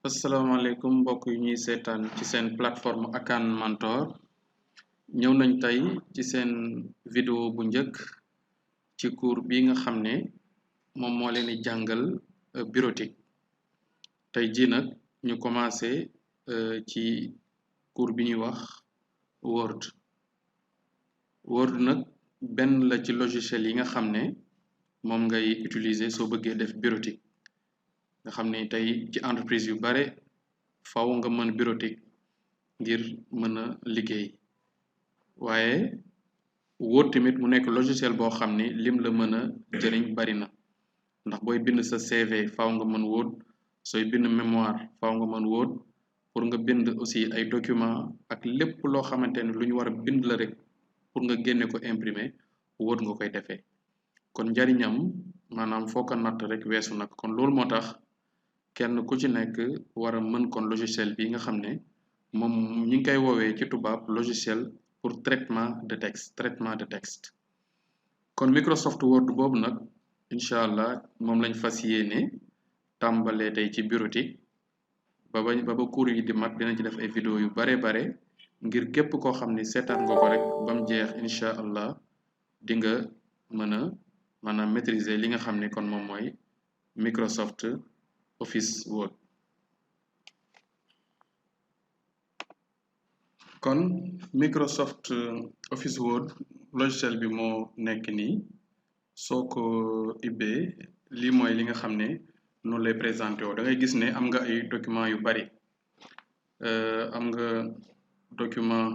asalaamaaleykum mbokk yu ñuy seetaan ci seen plateforme Akan Mentor ñëw nañ tey ci seen vidéo bu njëkk ci cours bi nga xam ne moom moo leen di jàngal bureautique tey jii nag ñu commencé ci cours bi ñuy wax Word nag benn la ci logiciel yi nga xam ne moom ngay utiliser soo bëggee def bureautique nga xam ne tey ci entreprise yu bare faw nga mën bureautique ngir mën a liggéey waaye Word tamit mu nekk logiciel boo xam ne lim la mën a jëriñ bari na ndax booy bind sa CV faw nga mën Word sooy bind mémoire faw nga mën Word pour nga bind aussi ay document ak lépp loo xamante ne lu ñu war a bind la rek pour nga génne ko imprimer Word nga koy defee kon njariñam maanaam foo ko natt rek weesu nag kon loolu moo tax kenn ku ci nekk war a mën kon logiciel bi nga xam ne moom ñi ngi koy woowee ci tubaab logiciel pour traitement de texte kon Microsoft Word boobu nag incha allah moom lañ fas yéene tàmbalee tey ci bureautique ba cours yi di mat dinañ ci def ay vidéo yu bare ngir képp koo xam ni seetaan nga ko rek ba mu jeex incha allah di nga mën a maanaam maîtriser li nga xam ne kon moom mooy Microsoft Office Word kon Microsoft Office Word logiciel bi moo nekk nii soo ko ibbee lii mooy li nga xam ne noonu lay présenté woo da ngay gis ne am nga ay document yu bari am nga document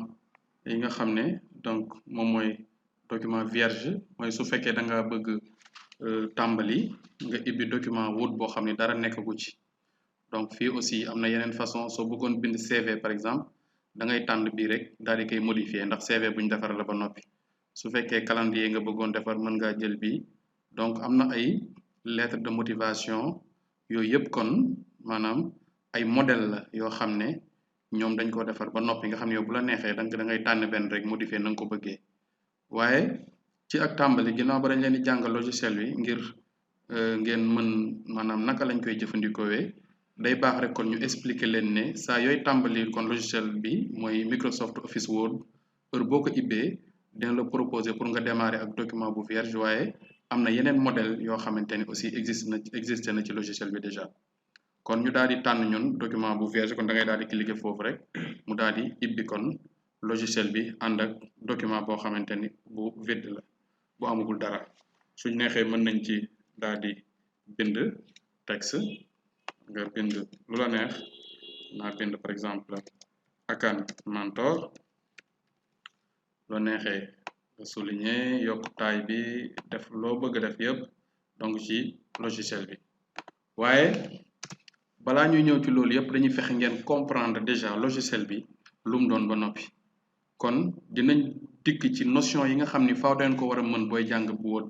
yi nga xam ne donc moom mooy document vierge mooy su fekkee da nga bëgg tàmbali nga ibbi document Word boo xam ne dara nekkagu ci donc fii aussi am na yeneen façon soo bëggoon bind CV par exemple da ngay tànn bii rek daal di koy modifier ndax CV bu ñu defar la ba noppi su fekkee calendrier nga bëggoon defar mën ngaa jël bii donc am na ay lettre de motivation yooyu yëpp kon maanaam ay modèle la yoo xam ne ñoom dañ ko defar ba noppi nga xam ne yow bu la neexee da ngay tànn benn rek modifier na nga ko bëggee waaye ci ak tàmbali ginnaaw ba dañ leen di jàngal logiciel bi ngir ngeen mën maanaam naka lañ koy jëfandikoowee day baax rek kon ñu expliquer leen ne saa yooy tàmbali kon logiciel bi mooy Microsoft Office Word heure boo ko ibbee dina la proposer pour nga démarrer ak document bu vierge waaye am na yeneen modèle yoo xamante ni aussi existé na ci logiciel bi déjà kon ñu daal di tànn ñun document bu vierge kon da ngay daal di cliquer foofu rek mu daal di ibbi kon logiciel bi ànd ak document boo xamante ni bu vide la bu amagul dara suñ neexee mën nañ ci daal di bind texte nga bind lu la neex naa bind par exemple Akan Mentor loo neexee nga souligner yokk taille bi def loo bëgg def yëpp donc ci logiciel bi waaye balaa ñuy ñëw ci loolu yëpp dañuy fexe ngeen comprendre déjà logiciel bi lu mu doon ba noppi kon dinañ dikk ci notion yi nga xam ni faaw dañ ko war a mën booy jàng bu Word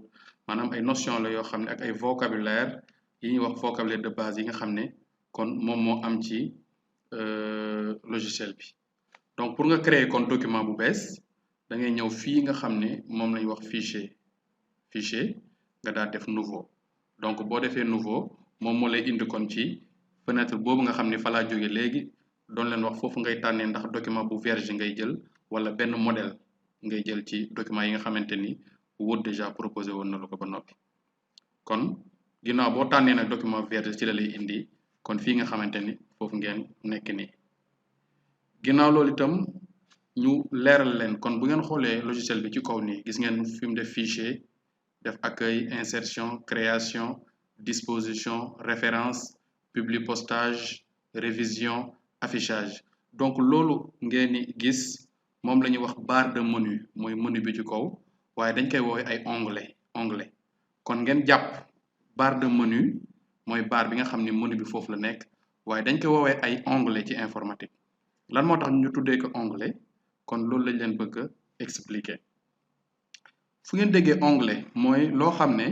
maanaam ay notion la yoo xam ne ak ay vocabulaire yi ñuy wax vocabulaire de base yi nga xam ne kon moom moo am ci logiciel bi donc pour nga créer kon document bu bees da ngay ñëw fii nga xam ne moom lañuy wax fichier nga daal def nouveau donc boo defee nouveau moom moo lay indi kon ci fenêtre boobu nga xam ne fa laa jóge léegi doon leen wax foofu ngay tànnee ndax document bu vierge ngay jël wala benn modèle ngay jël ci document yi nga xamante ni Word déjà proposé woon na la ko ba noppi kon ginnaaw boo tànnee nag document vierge ci la lay indi kon fii nga xamante ni foofu ngeen nekk nii ginnaaw loolu itam ñu leeral leen kon bu ngeen xoolee logiciel bi ci kaw nii gis ngeen fi mu def fichier def accueil insertion création disposition référence publi postage révision affichage donc loolu ngeen di gis moom la ñuy wax barre de menu mooy menu bi ci kaw waaye dañ koy woowee ay onglet kon ngeen jàpp barre de menu mooy barre bi nga xam ni menu bi foofu la nekk waaye dañ koy woowee ay onglet ci informatique lan moo tax ñu tuddee ko onglet kon loolu lañ leen bëgg a expliquer fu ngeen déggee onglet mooy loo xam ne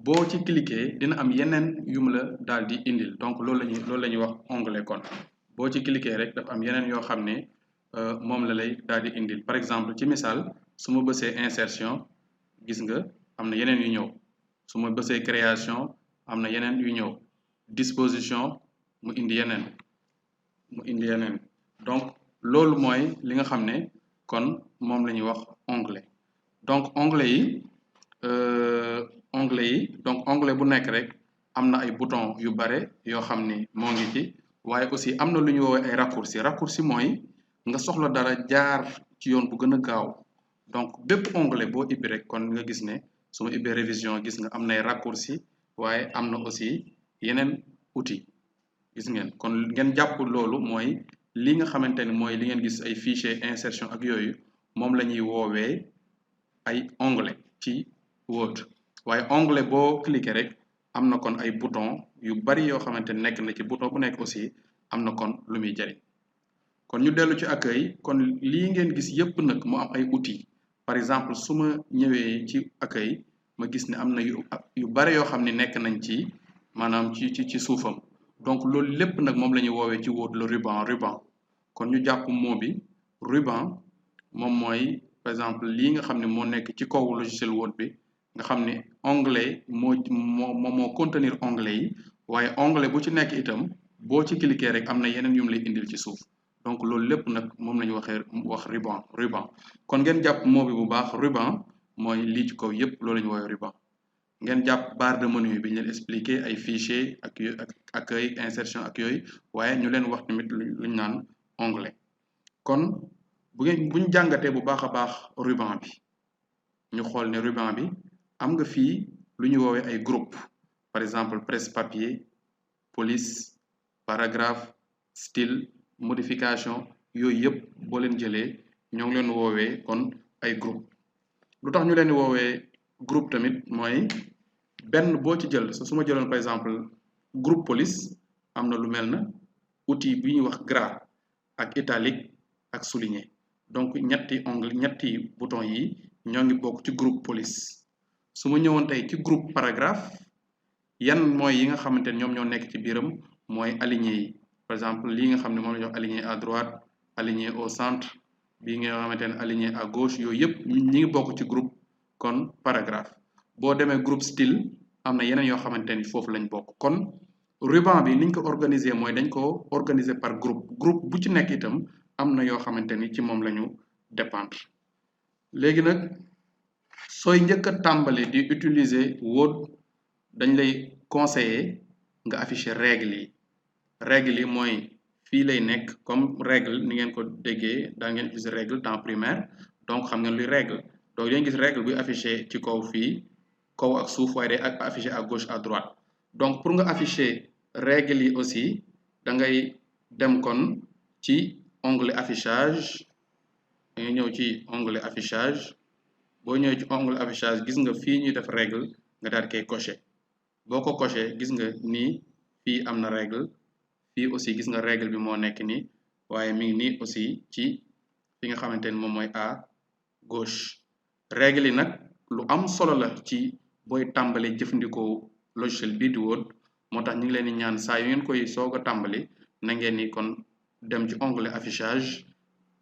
boo ci cliquer dina am yeneen yu mu la daal di indil donc loolu la ñuy wax onglet kon boo ci cliquer rek dafa am yeneen yoo xam ne moom la lay daal di indil par exemple ci misaal su ma bësee insertion gis nga am na yeneen yu ñëw su ma bësee création am na yeneen yu ñëw disposition mu indi yeneen donc loolu mooy li nga xam ne kon moom la ñuy wax onglet donc onglet yi donc onglet bu nekk rek am na ay bouton yu bare yoo xam ni moo ngi ci waaye aussi am na lu ñu woowee ay raccourci mooy nga soxla dara jaar ci yoon bu gën a gaaw donc bépp onglet boo ibbi rek kon nga gis ne su ma ibbee révision gis nga am na ay raccourci waaye am na aussi yeneen outil gis ngeen kon ngeen jàpp loolu mooy li nga xamante ni mooy li ngeen gis ay fichier insertion ak yooyu moom la ñuy woowee ay onglet ci Word waaye onglet boo cliquer rek am na kon ay bouton yu bari yoo xamante ni nekk na ci bouton bu nekk aussi am na kon lu muy jariñ kon ñu dellu ci accueil kon lii ngeen gis yépp nag mu am ay outils par exemple su ma ñëwee ci accueil ma gis ne am na yu bare yoo xam ne nekk nañ ci maanaam ci suufam donc loolu lépp nag moom la ñuy woowee ci Word le ruban kon ñu jàpp mot bi ruban moom mooy par exemple lii nga xam ne moo nekk ci kaw logiciel Word bi nga xam ne onglet moo contenir onglet yi waaye onglet bu ci nekk itam boo ci cliquer rek am na yeneen yu mu lay indil ci suuf donc loolu lépp nag moom la ñu wax ruban kon ngeen jàpp mot bi bu baax ruban mooy lii ci kaw yépp loolu la ñu woowee ruban ngeen jàpp barre de menu bi ñu leen expliquer ay fichier ak accueil insertion ak yooyu waaye ñu leen wax tamit lu ñu naan onglet kon buñ jàngatee bu baax a baax ruban bi ñu xool ne ruban bi am nga fii lu ñu woowee ay groupe par exemple presse papier police paragraphe style modification yooyu yëpp boo leen jëlee ñoo ngi leen woowee kon ay groupe lu tax ñu leen woowee groupe tamit mooy benn boo ci jël su ma jëloon par exemple groupe police am na lu mel na outil bi ñuy wax gras ak italique ak souligné donc ñetti bouton yi ñoo ngi bokk ci groupe police su ma ñëwoon tey ci groupe paragraphe yan mooy yi nga xamante ne ñoom ñoo nekk ci biiram mooy aligné yi par exemple lii nga xam ne moom la ñuy wax aligné à droite aligné au centre bii nga xamante ne aligné à gauche yooyu yëpp ñi ngi bokk ci groupe kon paragraphe boo demee groupe style am na yeneen yoo xamante ni foofu lañ bokk kon ruban bi niñ ko organiser mooy dañ ko organiser par groupe bu ci nekk itam am na yoo xamante ni ci moom la ñu dépendre léegi nag sooy njëkk a tàmbali di utiliser Word dañ lay conseiller nga afficher règle yi mooy fii lay nekk comme règle ni ngeen ko déggee daa ngeen utiliser règle temps primaire donc xam ngeen luy règle donc dañu gis règle buy affiché ci kaw fii kaw ak suuf waaye day affiché à gauche à droite donc pour nga afficher règle yi aussi da ngay dem kon ci onglet affichage da ngay ñëw ci onglet affichage boo ñëwee ci onglet affichage gis nga fii ñuy def règle nga daal koy cocher boo ko cocher gis nga nii fii am na règle fii aussi gis nga règle bi moo nekk nii waaye mi ngi nii aussi ci fi nga xamante ni moom mooy à gauche règle yi nag lu am solo la ci booy tàmbali jëfandikoo logiciel bii di Word moo tax ñu ngi leen di ñaan saa yu ngeen koy soog a tàmbali na ngeen ni kon dem ci onglet affichage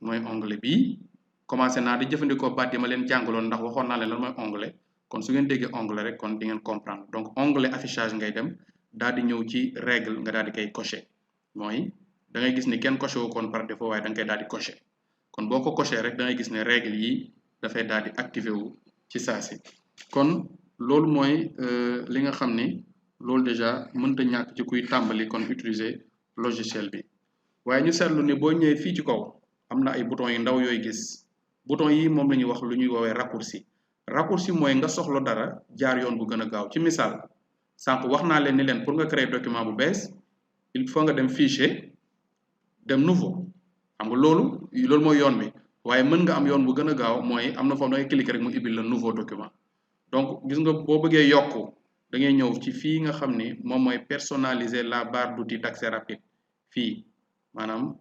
mooy onglet bii commencé naa di jëfandikoo baat yi ma leen jàngaloon ndax waxoon naa leen lan mooy onglet kon su ngeen déggee onglet rek kon di ngeen comprendre donc onglet affichage ngay dem daal di ñëw ci règle nga daal di koy cocher mooy da ngay gis ni kenn coché wu kon par défaut waaye da nga koy daal di cocher kon boo ko coché rek da ngay gis ne règle yi dafay daal di activé wu ci saasi kon loolu mooy li nga xam ni loolu déjà mënta ñàkk ci kuy tàmbali kon utiliser logiciel bi waaye ñu seetlu ni boo ñëwee fii ci kaw am na ay boutons yu ndaw yooyu gis bouton yi moom la ñuy wax lu ñuy woowee raccourci mooy nga soxla dara jaar yoon bu gën a gaaw ci misaal sànq wax naa leen ni leen pour nga créer document bu bees il faut nga dem fichier dem nouveau xam nga loolu mooy yoon bi waaye mën nga am yoon bu gën a gaaw mooy am na foofu da ngay cliquer rek mu ibbil la nouveau document donc gis nga boo bëggee yokku da ngay ñëw ci fii nga xam ni moom mooy personnaliser la barre d'outils d'accès rapide fii maanaam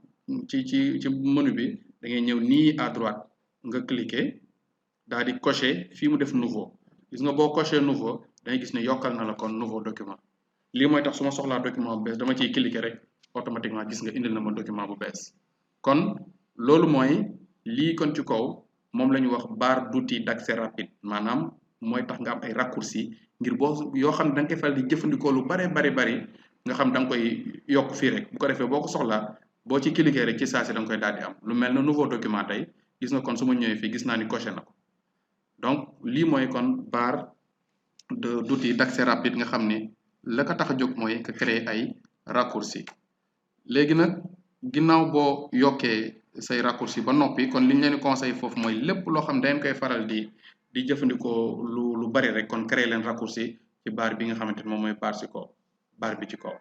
ci menu bi da ngay ñëw nii à droite nga cliquer daal di cocher fii mu def nouveau gis nga boo cocher nouveau da ngay gis ne yokkal na la kon nouveau document lii mooy tax su ma soxlaa document bu bees dama ciy cliquer rek automatiquement gis nga indil na ma document bu bees kon loolu mooy lii kon ci kaw moom la ñu wax barre d'outils d'accès rapide maanaam mooy tax nga am ay raccourcis ngir boo yoo xam ne da nga koy faral di jëfandikoo lu bari nga xam da nga koy yokk fii rek bu ko defee boo ko soxlaa boo ci cliquer rek ci saa si da nga koy daal di am lu mel ne nouveau document tey gis nga kon su ma ñëwee fii gis naa ni coché na ko donc lii mooy kon barre d'outils d'accès rapide nga xam ni la ko tax a jóg mooy nga créer ay raccourci léegi nag ginnaaw boo yokkee say raccourci ba noppi kon li ñu leen di conseil foofu mooy lépp loo xam ne dañ koy faral di jëfandikoo lu bari rek kon créer leen raccourci ci barre bi nga xamante ni moom mooy barre ci kaw barre bi ci kaw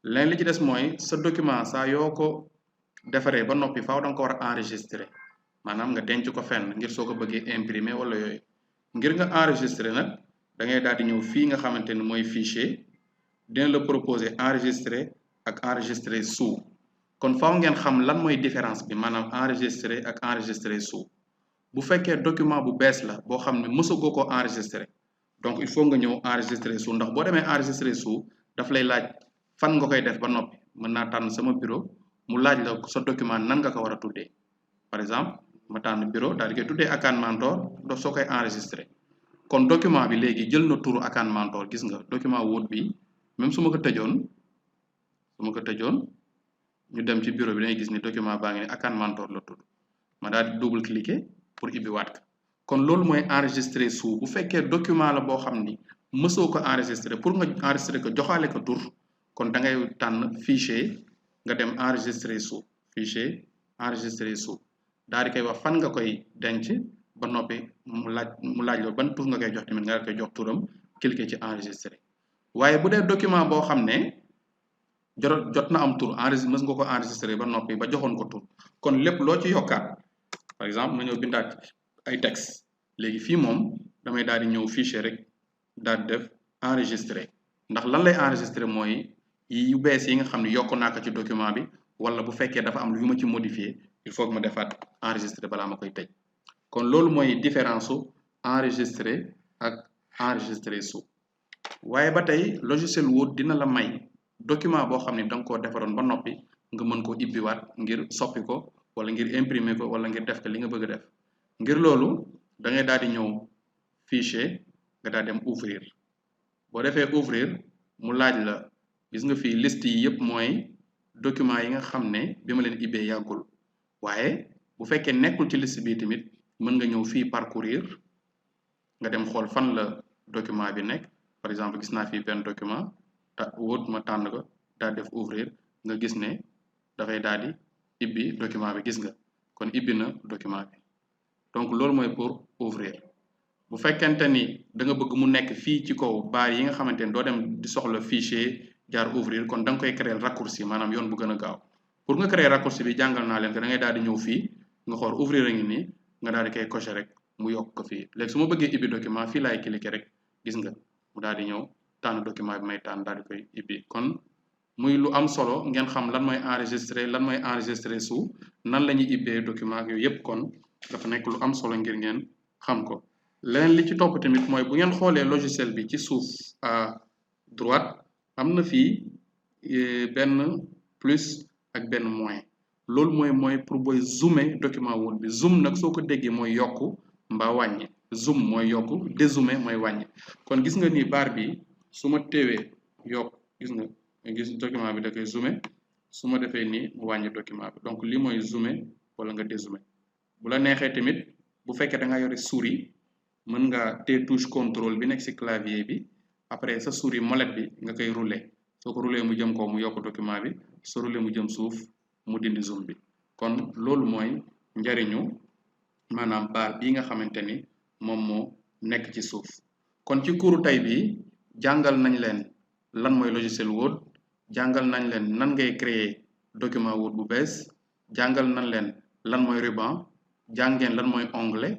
leneen li ci des mooy sa document saa yoo ko defaree ba noppi faaw da nga ko war a enregistrer maanaam nga denc ko fenn ngir soo ko bëggee imprimer wala yooyu ngir nga enregistrer nag da ngay daal di ñëw fii nga xamante ni mooy fichier dina la proposer enregistrer ak enregistrer sous kon faaw ngeen xam lan mooy différence bi maanaam enregistrer ak enregistrer sous bu fekkee document bu bees la boo xam ne mësagoo ko enregistrer donc il faut nga ñëw enregistrer sous ndax boo demee enregistrer sous daf lay laaj fan nga koy def ba noppi mën naa tànn sama bureau mu laaj la sa document nan nga ko war a tuddee par exemple ma tànn bureau daal di koy tuddee Akan Mentor doo soo koy enregistrer kon document bi léegi jël na turu Akan Mentor gis nga document Word bi même su ma ko tëjoon ñu dem ci bureau bi dangay gis ni document baa ngi ne Akan Mentor la tudd ma daal di double cliquer pour ibbiwaat ko kon loolu mooy enregistrer sous bu fekkee document la boo xam ni mësoo ko enregistrer pour nga enregistrer ko joxaale ko tur kon da ngay tànn fichier nga dem enregistrer sous fichier enregistrer sous daal di koy wax fan nga koy denc ba noppi mu laaj la ban tur nga koy jox tamit nga koy jox turam cliquer ci enregistrer waaye bu dee document boo xam ne jot na am tur mës nga ko enregistrer ba noppi ba joxoon ko tur kon lépp loo ci yokkaat par exemple ma ñëw bindaat ay texte léegi fii moom damay daal di ñëw fichier rek daal di def enregistrer ndax lan lay enregistrer mooy yu bees yi nga xam ne yokk naa ko ci document bi wala bu fekkee dafa am lu ma ci modifier il faut que ma defaat enregistrer balaa ma koy tëj kon loolu mooy différence su enregistrer ak enregistrer sous waaye ba tey logiciel Word dina la may document boo xam ne da nga koo defaroon ba noppi nga mën koo ibbiwaat ngir soppi ko wala ngir imprimer ko wala ngir def ko li nga bëgg a def ngir loolu da ngay daal di ñëw fichier nga daal dem ouvrir boo defee ouvrir mu laaj la gis nga fii liste yi yëpp mooy document yi nga xam ne bi ma leen ibbee yàggul waaye bu fekkee nekkul ci liste bi tamit mën nga ñëw fii parcourir nga dem xool fan la document bi nekk par exemple gis naa fii benn document Word ma tànn ko daal def ouvrir nga gis ne dafay daal di ibbi document bi gis nga kon ibbi na document bi donc loolu mooy pour ouvrir bu fekkente ni da nga bëgg mu nekk fii ci kaw baar yi nga xamante ni doo dem di soxla fichier jaar ouvrir kon da nga koy créer raccourci maanaam yoon bu gën a gaaw pour nga créer raccourci bi jàngal naa leen que da ngay daal di ñëw fii nga xool ouvrir a ngi nii nga daal di koy cocher rek mu yokk ko fii léegi su ma bëggee ibbi document fii laay cliquer rek gis nga mu daal di ñëw tànn document bi may tànn daal di koy ibbi kon muy lu am solo ngeen xam lan mooy enregistrer sous nan la ñuy ibbee document yooyu yëpp kon dafa nekk lu am solo ngir ngeen xam ko leneen li ci topp tamit mooy bu ngeen xoolee logiciel bi ci suuf à droite am na fii benn plus ak benn moins loolu mooy pour booy zoomer document Word bi zoom nag soo ko déggee mooy yokk mbaa wàññi zoom mooy yokk dézoomer mooy wàññi kon gis nga ni barre bi su ma teewee yokk gis nga gis document bi da koy zoomer su ma defee nii mu wàññi document bi donc lii mooy zoomer wala nga dézoomer bu la neexee tamit bu fekkee da nga yore souris mën nga téye touche contrôle bi nekk ci clavier bi après sa souris molette bi nga koy rouler soo ko rouler mu jëm kaw mu yokk document bi soo rouler mu jëm suuf mu dindi zoom bi kon loolu mooy njariñu maanaam barre bii nga xamante ni moom moo nekk ci suuf kon ci cours tey bi jàngal nañ leen lan mooy logiciel Word jàngal nañ leen nan ngay créer document Word bu bees jàngal nañ leen lan mooy ruban jàngeen lan mooy onglet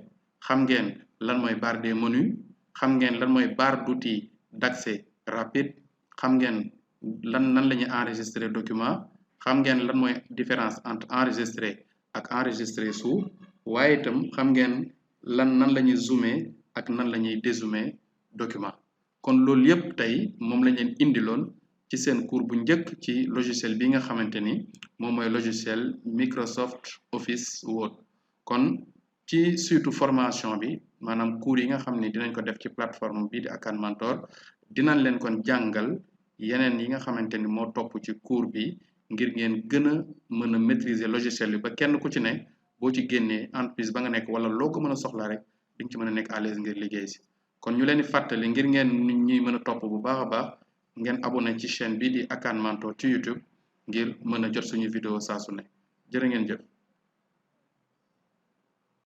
xam ngeen lan mooy barre des menus xam ngeen lan mooy barre d'outils d'accès rapide xam ngeen nan la ñuy enregistrer document xam ngeen lan mooy différence entre enregistrer ak enregistrer sous waaye itam xam ngeen nan la ñuy zoomer ak nan la ñuy dézoomer document kon loolu yépp tey moom lañ leen indiloon ci seen cours bu njëkk ci logiciel bi nga xamante ni moom mooy logiciel Microsoft Office Word kon ci suite formation bi maanaam cours yi nga xam ne dinañ ko def ci plateforme bii di Akan Mentor dinañ leen kon jàngal yeneen yi nga xamante ni moo topp ci cours bi ngir ngeen gën a mën a maîtriser logiciel bi ba kenn ku ci ne boo ci génnee entreprise ba nga nekk wala loo ko mën a soxla rek di nga ci mën a nekk à l'aise ngir liggéey si kon ñu leen di fàttali ngir ngeen ñuy mën a topp bu baax a baax ngeen abonné ci chaîne bi di Akan Mentor ci YouTube ngir mën a jot suñu vidéo saa su ne jërë ngeen jëf